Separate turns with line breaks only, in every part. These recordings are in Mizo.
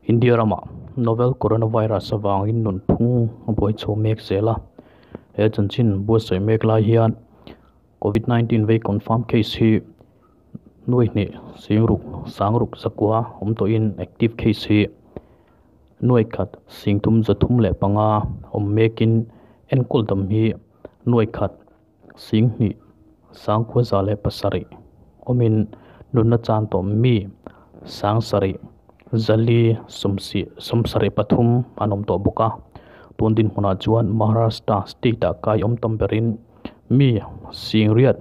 India ramah novel coronavirus avangin nunphung a buai chho mek zel a, he chanchin buatsaih mek lai hian covid 19 vei confirm case hi nuai hnih singruk sangruk zakua awm tawhin active case hi nuai khat singthum zathum leh panga awm mekin enkawl dam hi nuai khat singhnih sangkhua za leh pasarih awmin nunna chan tawh mi sangsarih zali sawmsi sawmsarih pathum an awm tawh bawk a tun dinhmunah chuan Maharashtra state ah kai awm tam berin mi singriat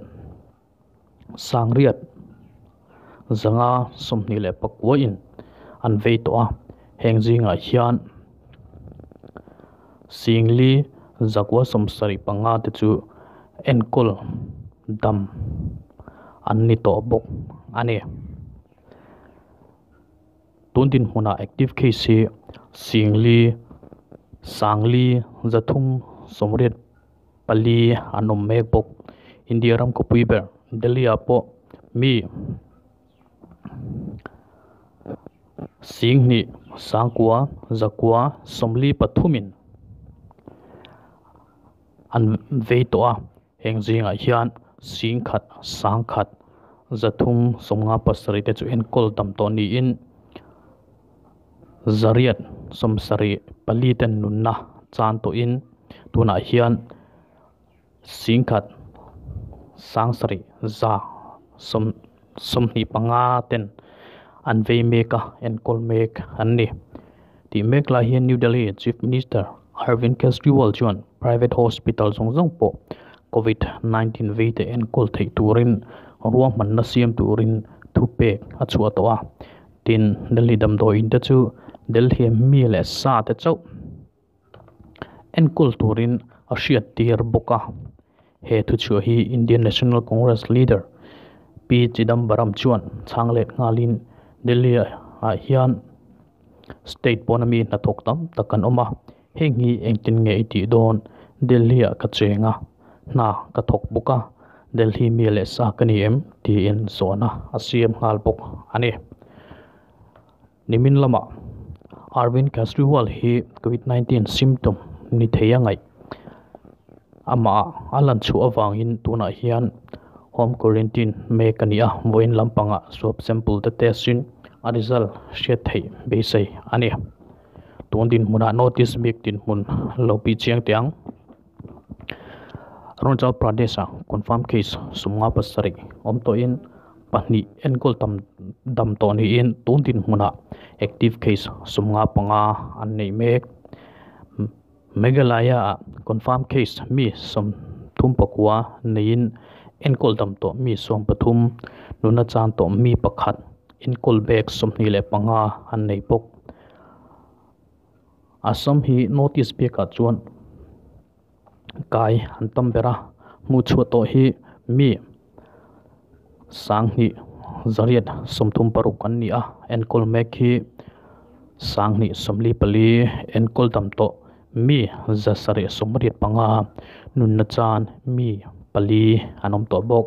sangriat zanga sawmhnih leh pakua in an vei tawh a heng zingah hian singli zakua sawmsarih panga te chu enkawl dam an ni tawh bawk a ni. Tun dinhmunah active case hi singli sangli zathum sawmriat pali an awm mek bawk. India ram khawpui ber Delhi ah pawh mi singhnih sangkua zakua sawmli pathumin an vei tawh a heng zingah hian singkhat sangkhat zathum sawmnga pasarih te chu enkawl dam tawh niin zariat sawmsarih pali ten nunna chan tawhin tunah hian singkhat sangsarih za sawm sawmhnih panga ten an vei mek a enkawl mek an ni. Tih mek lai hian New Delhi Chief Minister Arvind Kejriwal chuan private hospital zawng zawng pawh covid 19 vei te enkawl theih turin ruahmanna siam turin thupek a chhuah tawh a. Tin, Delhi damdawiin te chu Delhi mi leh sa te chauh enkawl turin a hriat tir bawk a. He thuchhuah hi Indian National Congress leader P Chidambaram chuan chhang let nghalin Delhi ah hian state pawna mi hnathawk tam tak an awm a, heng hi engtin nge i tih dawn Delhi ah ka cheng a, hna ka thawk bawk a, Delhi mi leh sa ka ni em tiin zawhna a siam nghal bawk a ni. Nimin lamah Arvind Kejriwal hi covid 19 symptom ni thei a ngaih amah a lan chhuah avangin tunah hian home quarantine mek a ni a, vawiin lampangah swab sample te test in a result hriat theih beisei a ni. Tun dinhmunah notice bik dinhmun lo bih chiang teh ang. Arunachal Pradesh ah confirm case sawmnga pasarih awm tawhin pahnih enkawl tam dam tawh niin tun dinhmunah active case sawmnga panga an nei mek. Meghalaya ah confirm case mi sawmthum pakua neiin enkawl dam tawh mi sawm pathum nuna chan tawh mi pakhat enkawl bag 25 an nei bawk. Assam hi notice biakah chuan kai an tam ber a, hmuh chhuah tawh hi mi sanghnih zariat sawmthum paruk an ni a, enkawl mek hi sanghnih sawmli pali enkawl dam tawh mi zasarih sawmriat panga nunna chan mi pali an awm tawh bawk.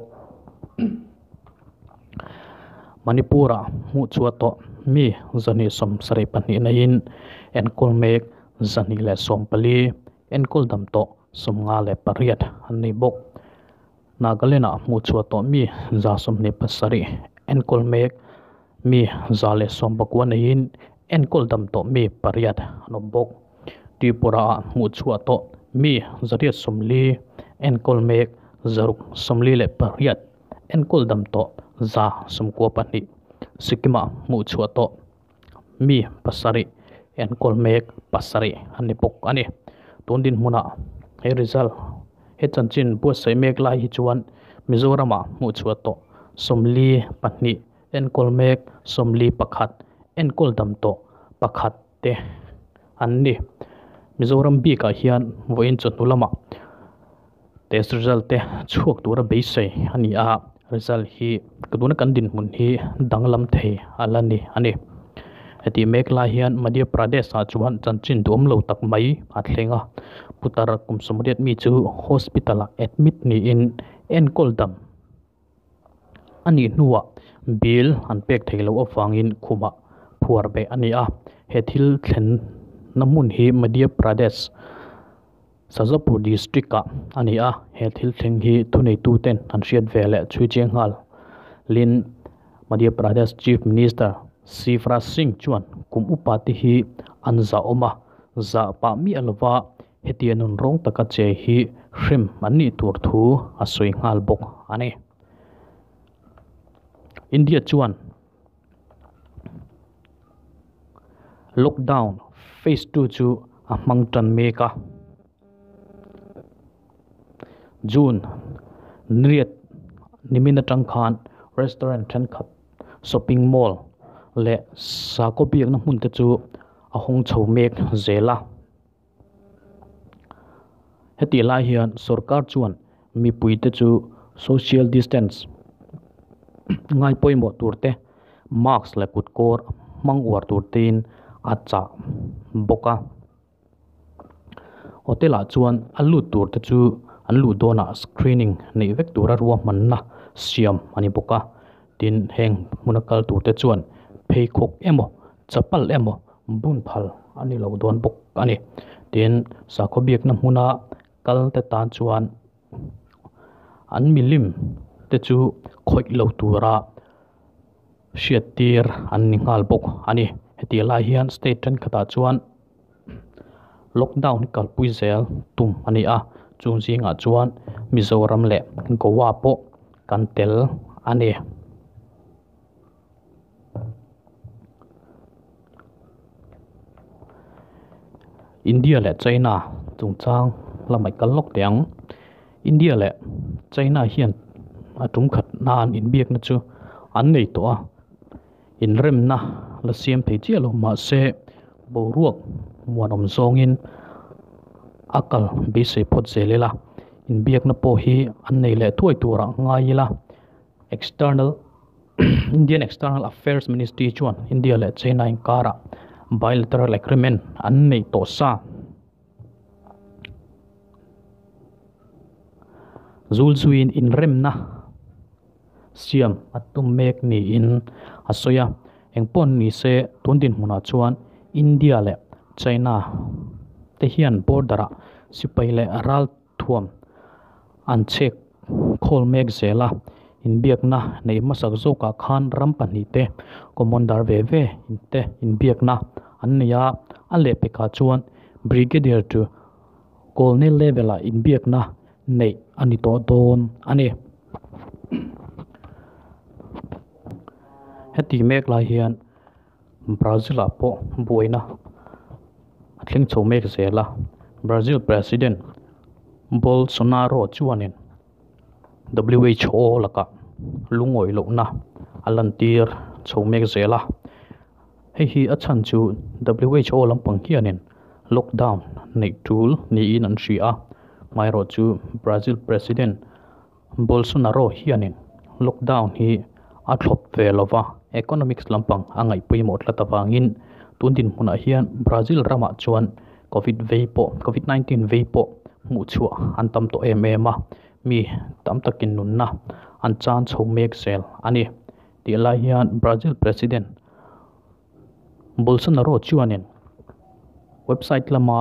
Manipur ah hmuh chhuah tawh mi zahnih sawmsarih pahnih neiin enkawl mek zahnih leh sawmpali enkawl dam tawh sawmnga leh pariat an nei bawk. Nagaland ah hmuh chhuah tawh mi za sawmhnih pasarih enkawl mek mi za leh sawmpakua neiin enkawl dam tawh mi pariat an awm bawk. Tripura ah hmuh chhuah tawh mi zariat sawmli enkawl mek zaruk sawmli leh pariat enkawl dam tawh za sawmkua pahnih Sikkim ah hmuh chhuah tawh mi pasarih enkawl mek pasarih an ni bawk a ni. Tun dinhmunah he result he chanchin buatsaih mek lai hi chuan Mizoram ah hmuh chhuah tawh sawmli pahnih enkawl mek sawmli pakhat enkawl dam tawh pakhat te an ni. Mizoram bikah hian vawiin chawhnu lamah test result te chhuak tura beisei a ni a, result hi tuna kan dinhmun hi danglam thei a la ni a ni. Heti mek lai hian Madhya Pradesh ah chuan chanchin duhawm lo tak mai a thleng a, putar kum sawmriat mi chu hospital ah admit niin enkawl dam a nih hnuah bill an pek theih loh avangin khumah phuar beh a ni a. He thil thlenna hmun hi Madhya Pradesh Sajapur district ah a ni a, he thil thleng hi thuneitu ten an hriat ve leh chhui chiang nghal lin Madhya Pradesh Chief Minister Shivraj Singh chuan kum upa te hi an zah awm a, zah pah miah lova Hetia nun rawng taka che hi hrem an nih tur thu a sawi nghal bawk a ni. India chuan lockdown phase 2 chu a hmang tan mek a. June nriat nimin atang khan restaurant thenkhat, shopping mall leh sakhaw biakna hmun te chu a hawng chho mek zel a. Hetih lai hian sorkar chuan mipuite chu social distance ngai pawimawh tur te, mask leh kut kawr hmang uar tur tein a chah bawk a. Hotel ah chuan a lut tur te chu an luh dawnah screening neih vek tura ruahmanna siam a ni bawk a. Tin, heng hmuna kal tur te chuan pheikhawk emaw chapal emaw bun phal a ni lo dawn bawk a ni. Tin, sakhaw biakna hmuna kal te tan chuan an milim te chu khawih lo tura hriattir an ni nghal bawk a ni. Hetiang lai hian state thenkhatah chuan lockdown hi kalpui zel tum a ni a, chung zingah chuan Mizoram leh Goa pawh kan tel a ni. India leh China chungchang lamah i kal lawk teh ang. India leh China hian a tum khat nan inbiakna chu an nei tawh a, inremna la siam thei chiah lo mahse boruak muanawm zawngin a kal beisei phawt zel ila, inbiakna pawh hi an nei leh thuai turah ngai ila. External Indian External Affairs Ministry chuan India leh China inkarah bilateral agreement an neih tawh sa. Zul zuiin inremna siam a tum mek niin a sawi a. Engpawh ni se tun dinhmunah chuan India leh China te hian border ah sipai leh ral thuam an chhek khawl mek zel a, inbiakna neih hmasak zawkah khan ram pahnih te commander ve ve te inbiakna an nei a, a lehpekah chuan Brigadier to Colonel level ah inbiakna neih a ni tawh dawn a ni. Heti mek lai hian Brazil ah pawh buaina a thleng chho mek zel a, Brazil President Bolsonaro chuanin WHO lakah lungawi lohna a lantir chho mek zel a, hei hi a chhan chu WHO lampang hianin lockdown neih tul niin an hria a, hmaerawh chu Brazil President Bolsonaro hianin lockdown hi a thlawp ve lo va, economics lampang a ngaih pawimawh tlat avangin tun dinhmunah hian Brazil ramah chuan Covid vei pawh Covid 19 vei pawh hmuh chhuah an tam tawh em em a, mi tam takin nunna an chan chho mek zel a ni. Tih lai hian Brazil President Bolsonaro chuanin website lama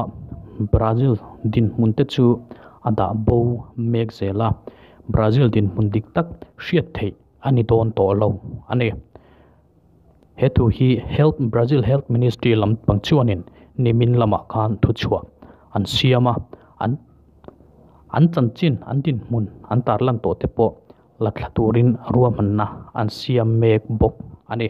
Brazil dinhmun te chu a dah bo mek zel a, Brazil dinhmun dik tak hriat theih a ni dawn tawh lo a ni. He thu hi Health Brazil Health Ministry lampang chuanin nimin lamah khan thuchhuah an siam a, an an chanchin an dinhmun an tarlan tawh te pawh la thla turin ruahmanna an siam mek bawk a ni.